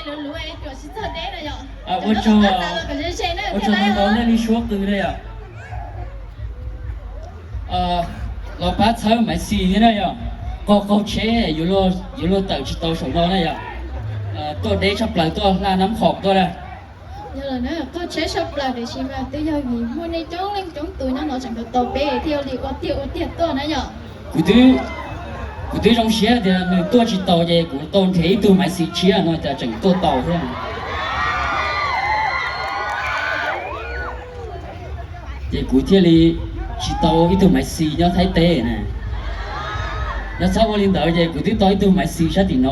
Ua tsaug ntau ntau nej li suab qw na yom. Los pab txhawb Maiv Xis thiab na yom. Qaug qaug tsheb yuav luag tawm tsis tau saum no na yom. Tuaj deb tshaj plaws, tuaj hla nab qhom tuaj na. Qaug tsheb tshaj plaws tiam sis mas twb yog vim muaj nej coob leej coob tus nyob no tseem tau tau peb thiaj li ua tiag ua tiag tuaj na yom. Kuv twb zoo siab tias nws tuaj tsis tau ces kuv tau nrhiav ib tug Maiv Xis tshiab no cas tseem tuaj tau thiab. Ces kuv thiaj li tsis tau ib tug Maiv Xis nyob Thaib teb na. Yog txhob ua li ntawd ces kuv twb tau ib tug Maiv Xis sab tim no.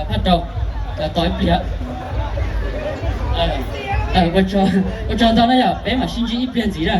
Phaj rau, tos ib pliag. Ua tsaug ntau na yom, peb mam sib ntsib ib pliag ntxiv na.